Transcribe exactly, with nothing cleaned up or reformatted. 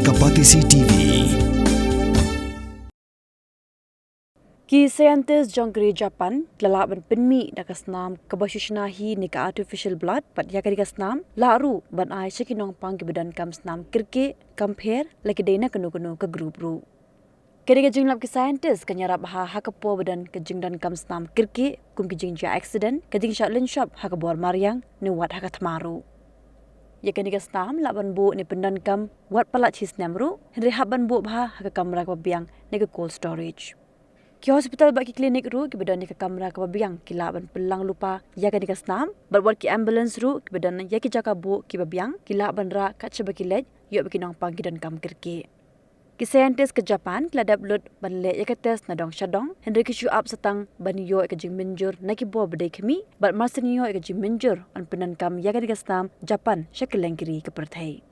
Ka Batesi T V. Ki scientist jong ka ri Japan ki la lah ban pynmih da ka snam kaba shu shna hi ne ka artificial blood, bad ïa kane ka snam lah ruh ban ai sha ki nongpang kiba donkam snam kyrkieh, kam pher la ki dei na kano kano ka group ruh. Kane ka jinglap ki scientist kan ïarap bha ha ka por ba don ka jingdonkam snam kyrkieh, kum ki jingjia accident, ka jingshah lynshop ha ka bor mariang ne wat ha ka thma ruh. Ïa kane ka snam lah ban buh ne pyndonkam wat palat shi snem ruh, hynrei hap ban buh bha ha ka kamra kaba biang ne ka cold storage. Ki hospital bad ki klinik ruh kiba don ïa ka kamra kaba biang ki lah ban pynlang lypa ïa kane ka snam, bad wat ki ambulance ruh kiba don ïa ki jaka buh kiba biang ki lah ban rah kat shaba ki leit, ïoh ba ki nongpang ki donkam kyrkieh. Ki scientist ka Japan ki la dep lut ban leh ïa ka test na dong sha dong, hynrei ki shu ap sa tang ban ïoh ïa ka jingmynjur na ki bor ba dei khmih, bad marsien ïoh ïa ka jingmynjur yn pyndonkam ïa kane ka snam Japan sha kylleng ki ri ka pyrthei.